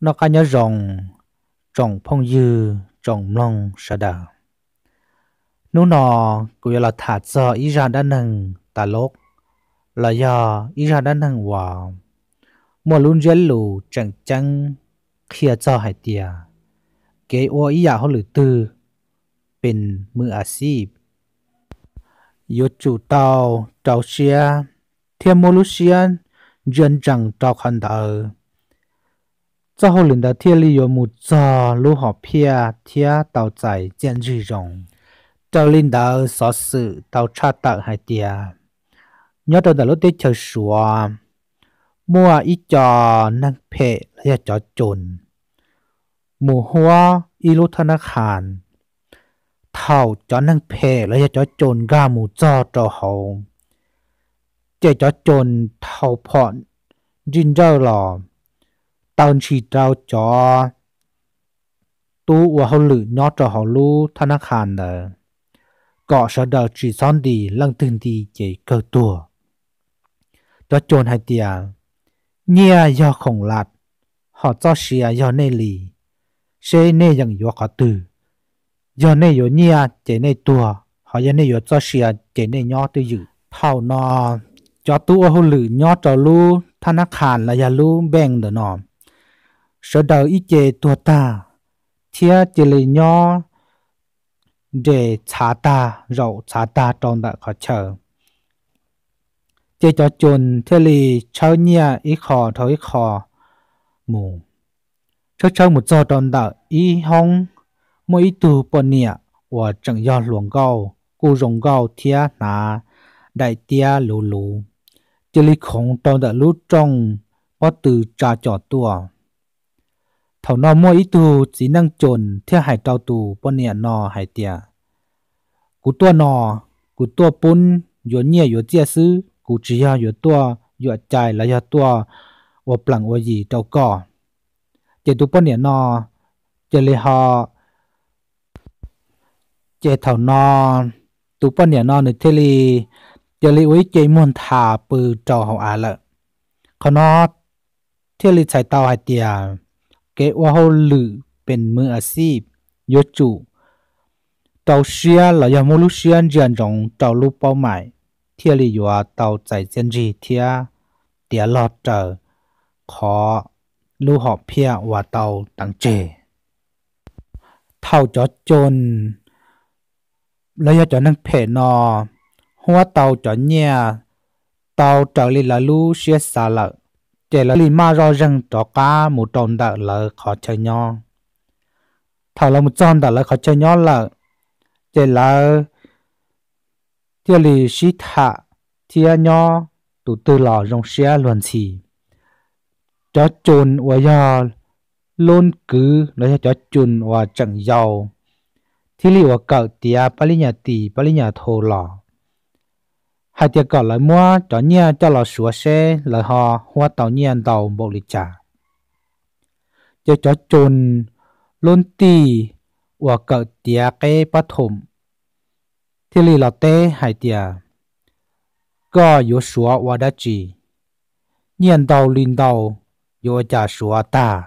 Noj qab nyob zoo, tsoom phooj ywg tsoom mloog sawv daws. Hnub no kuv yuav los tham txog ib zaj dab neeg tas loj los yog ib zaj dab neeg uas muaj lub ntsiab lus tseem ceeb qhia txog hais tias kev ua ib yam hauj lwm twg pes mws a xij yuav tsum tau rau siab thiab muab lub siab ntsia ntsees rau qhov ntawd. Txoj hauj lwm ntawd thiaj li yuav mus txog lub hom phiaj thiab tau txais txiaj ntsig zoo. Raws li ntawd xov xwm tau tshaj tawm hais tias nyob rau ntawm lub teb chaws Suav muaj ib co neeg phem los yog cov coos mus huab ib lub thab nab khas. Thaum cov neeg phem los yog cov coos nkag mus txog rau hauv, ces cov coos thau phom ntsij nrawj los taw ntshis rau cov tub ua hauj lwm nyob rau hauv lub thab nab khas ntawd kom sawv daws tsis txhob nti, leej twg nti ces kawg tuag. Cov coos hais tias, nyiaj yog khoom lam, ho txoj sia yog nej li, seb nej yeem yuav qhov twg. Yog nej yuav nyiaj ces nej tuag, ho yog nej yuav txoj sia ces nej nyob twj ywm. Thaum no cov tub ua hauj lwm nyob rau lub thab nab khas los yog lub npeej ntawm no, sawv daws ib ce tuag tag thiab cia li nyob nres txhav tag zaum txhav tag rau ntawm qhov chaw. Ces cov coos thiaj li tshawb nyiaj ib qho dhau ib qho mus, tshawb tshawb mus txog rau ntawm ib hoob, muaj ib tug poj niam uas tseem yog hluas nkauj kuj zoo nkauj thiab hnav daim tiab luv luv, cia li khoov rau ntawm lub rooj pob tw tsa com tuaj. Thaum no muaj ib tug txiv neej coos thiaj hais rau tus poj niam no hais tias, kuv tuaj no, kuv tuaj pub yuav nyiaj yuav txiaj xwb, kuv tsis yog yuav tuaj yuam cai los yog tuaj ua plees ua yim rau koj. Ces tus poj niam no cia li ho Ces thaum no tus poj niam no nws thiaj li cia li ua ib ce muag nthav pw rau hauv av lawm. Qhov no thiaj li txhais tau hais tias kev ua hauj lwm pes mws a xij yuav tsum rau siab los yog muab lub siab ntsia ntsoov rau lub paub maim thiaj li yuav tau txais txiaj ntsig thiab tiav log raws qhov lub hom phiaj uas tau teev tseg. Thaum cov coos los yog cov neeg phem no huab tau cov nyiaj tau raws li lawv lub siab xav lawm, ces lawv li maj zoj zeeg rov qab mus rau ntawm lawv qhov chaw nyob. Thaum lawv mus txog ntawm lawv qhov chaw nyob lawm, ces lawv thiaj li sib tham thiab nyob tus twg los zoo siab luag ntxhi. Cov coos uas yog lub kwv los yog cov coos uas tseem yau thiaj li ua kawm tiav pab lib nyas tis pab lib nyas thau los hais tias kom lawv muab cov nyiaj coj los suav seb lawv ho huab tau nyiaj ntau npaum li cas. Ces cov coos lub tij uas kawm tiav qeb pab thoom thiaj li los teb hais tias, koj yuav suav ua dab tsi? Nyiaj ntau li ntau, yuav ua cas suav tag?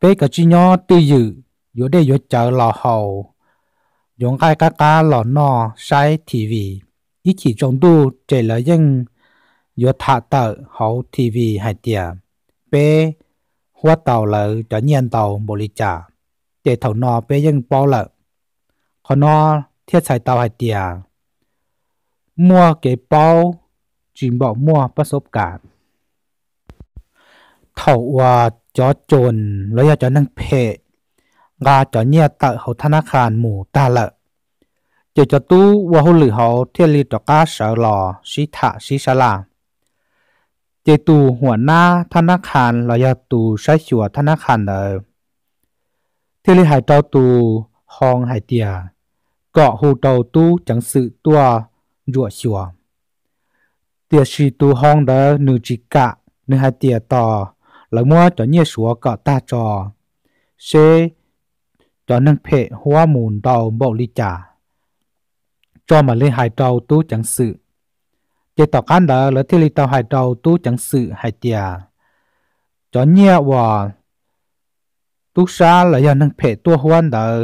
Peb kav tsij nyob twj ywm, yuav dej yuav cawv los haus, yuav nqaij qab qab los noj saib TV. Ib chim tsaus ntuj ces lawv yeej yuav tham tawm hauv TV hais tias peb huab tau lawv cov nyiaj ntau npaum li cas, ces thaum no peb yeej paub lawm. Qhov no thiaj txhais tau hais tias muaj kev paub tsis npaum muaj pab xob kas. Thaum uas cov coos los yog cov neeg phem nqa cov nyiaj tawm hauv thab nab khas mus tag lawm, ces cov tub ua hauj lwm hauv thiaj li rov qab sawv los sib tham sib sab laj. Ces tus huam nab thab nab khas los yog tus saib xyuas thab nab khas ntawd thiaj li hais rau tus hoo hais tias kom hu rau tub ceev xwm tuaj ntsuam xyuas. Tiam sis tus hoo ntawd nws tsis kam, nws hais tias tos lawv muab cov nyiaj suav kom tag tso, seb cov neeg phem huab mus ntau npaum li cas, tso mam li hais rau tub ceev xwm. Ces tom qab ntawd lawv thiaj li tau hais rau tub ceev xwm hais tias cov nyiaj uas tub sab los yog neeg phem tuaj huab ntawd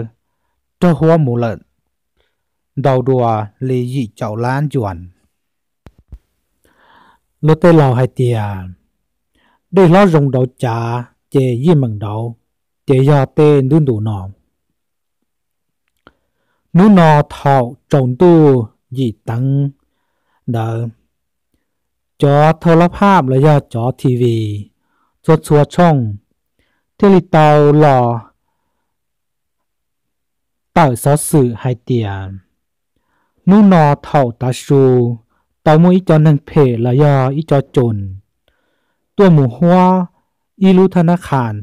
raug huab mus lawm ntau dua li yim caum lab yuam. Luag tej laus hais tias, dej hlob zoo dauv cav ces yeej meem dauv, ces yog tej ntuj ntus no. Hnub no thaum tsaus ntuj yim teev ntawd, cov thawj lab phaj los yog cov T V txhua txhua tshooj thiaj li tau los tawm xov xwm hais tias, hnub no thaum tav su tau muaj ib co neeg phem los yog ib co coos tuaj mus huab ib lub thab nab khas.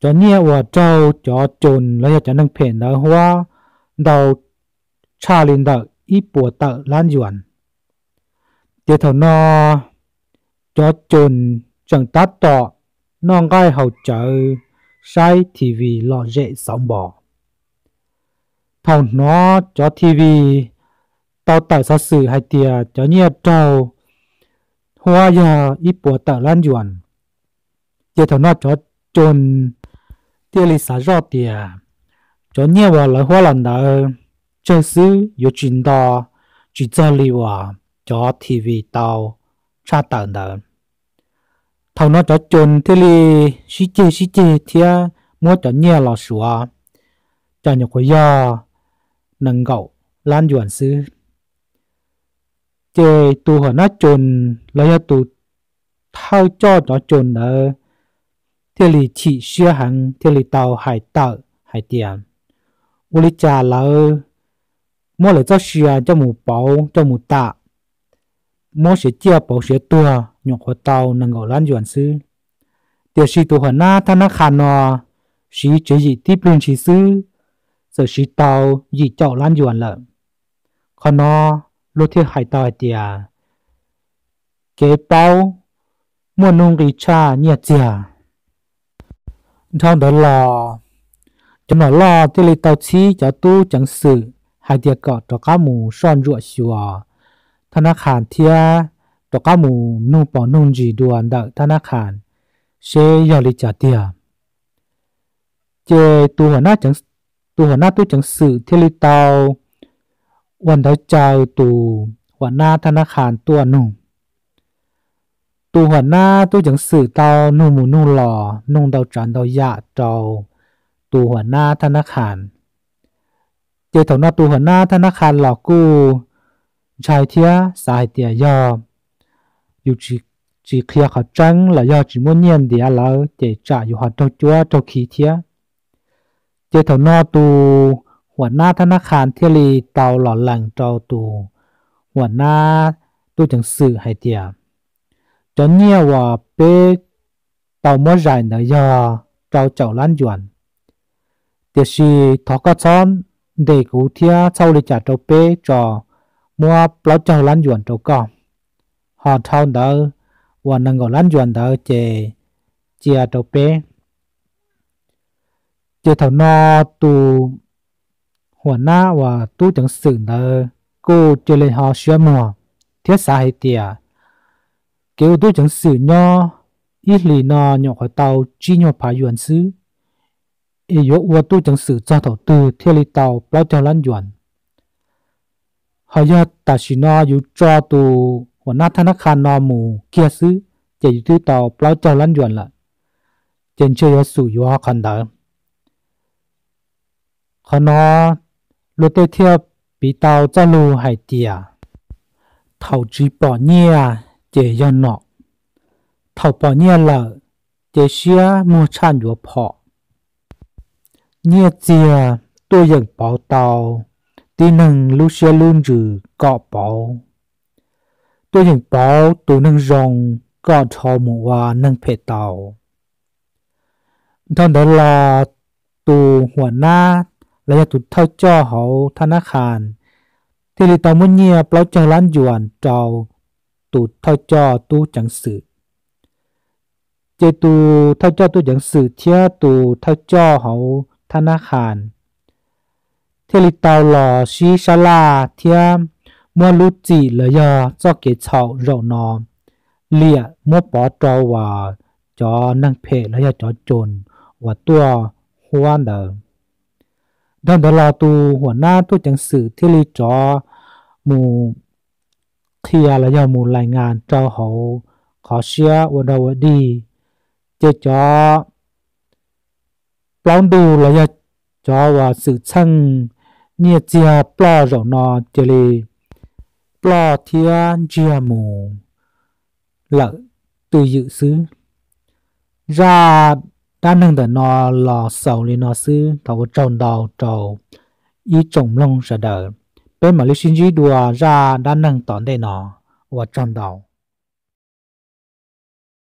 Cov nyiaj uas raug cov coos los yog cov neeg phem ntawd huab ntau tshaj li ntawm ib puas tawm lab yuam. Ces thaum no cov coos tseem tab tom noj nqaij haus cawv saib T V lom zem xauv npos. Thaum hnov cov T V tau tawm xov xwm hais tias cov nyiaj raug huab yog ib puas tawm lab yuam, ces thaum no cov coos thiaj li xav zoj tias, cov nyiaj uas lawv huab los ntawd tsawg xwb yuav tsis nto, tsis txog li uas cov T V tau tshaj tawm ntawd. Thaum no cov coos thiaj li sib ceg sib ceg thiab muab cov nyiaj los suav, cas nyuam qhuav yog nees nkaum lab yuam xwb. Ces tus huam nab coos los yog tus thawj coj cov coos ntawd thiaj li chim siab heev thiaj li tau hais tawm hais tias, ua li cas lawv muab lawv txoj sia coj mus pauv coj mus tam, muab siav ciaj pauv siav tuag nyuam qhuav tau nees nkaum lab yuam xwb, tiam sis tus huam nab thab nab khas no siv tsev yim tib pliag ntshis xwb, txawm siv tau yim caum lab yuam lawm. Qhov no luag thiaj hais tau hais tias, kev paub muaj nuj nqis tshaj nyiaj txiag. Dhau ntawd los, cov nom loj thiaj li tau txhib cov tub ceev xwm hais tias kom rov qab mus soj ntsuam xyuas thab nab khas thiab rov qab mus nug pom nug ntsis dua ntawm thab nab khas seb yog li cas tiag. Ces tus huam nab tub ceev xwm thiaj li tau ua ntawv caw tus huam nab thab nab khas tuaj nug. Tus huam nab tub ceev xwm tau nug mus nug los nug ntau tsav ntau yam rau tus huam nab thab nab khas. Ces thaum no tus huam nab thab nab khas los kuj ntshai thiab xav hais tias yog yus tsis qhia qhov tseeb los yog tsis muaj nyiaj ntiav lawv ces tsam yus ho raug cuab raug khi thiab. Ces thaum no tus huam nab thab nab khas thiaj li tau los lees rau tus huam nab tub ceev xwm hais tias, cov nyiaj uas peb tau muab zais ntawd yog rau caum lab yuam, tiam sis thov koj txhob ntes kuv thiab txhob ua li cas rau peb tso, muab plaub caug lab yuam rau koj, ho dhau ntawd uas nees nkaum lab yuam ntawd ces cia rau peb. Ces thaum no tus huam nab uas tub ceev xwm ntawd kuj cia li ho siab muag thiab xav hais tias, kev ua tub ceev xwm nyob ib hlis no nyuam qhuav tau tsib nyuag phav yuam xwb, es yuav ua tub ceev xwm txog thaum twg thiaj li tau plaub caug lab yuam? Ho yog tam sim no yus tso tus huam nab thab nab khas no mus kiag xwb ces yus twb tau plaub caug lab yuam lawm, ces ntshe yuav xum yuav qhov ntawd. Qhov no luag tej thiaj piv tau txoj lus hais tias, thaum tsis pom nyiaj ces yog nom, thaum pom nyiaj lawm ces siab muag tshaj ncuav phom. Nyiaj txiag tuaj yeem pauv tau tib neeg lub siab lub ntsws kom pauv, tuaj yeem pauv tus neeg zoo kom dhau mus ua neeg phem tau. Dhau ntawd los tus huam nab los yog tus thawj coj hauv thab nab khas thiaj li tau muab nyiaj plaub caug lab yuam rau tus thawj coj tub ceev xwm. Ces tus thawj coj tub ceev xwm thiab tus thawj coj hauv thab nab khas thiaj li tau los sib sab laj thiab muab lub txim los yog txoj kev txhaum zaum no liam muab pov rau uas cov neeg phem los yog cov coos uas tuaj huab ntawd. Dhau ntawd los tus huam nab tub ceev xwm thiaj li rov mus qhia los yog mus lais ngas rau hauv qhov siab ua dog ua dig, ces cov plaub ntug los yog cov uas xwm txheej nyiaj txiag ploj zaum no cia li ploj thiab ntsiag mus lawm twj ywm xwb. Zaj dab neeg ntawm no los xaus li no xwb. Thov ua tsaug ntau rau ib tsoom mloog sawv daws. Peb mam li sib ntsib dua zaj dab neeg tom ntej no. Ua tsaug ntau.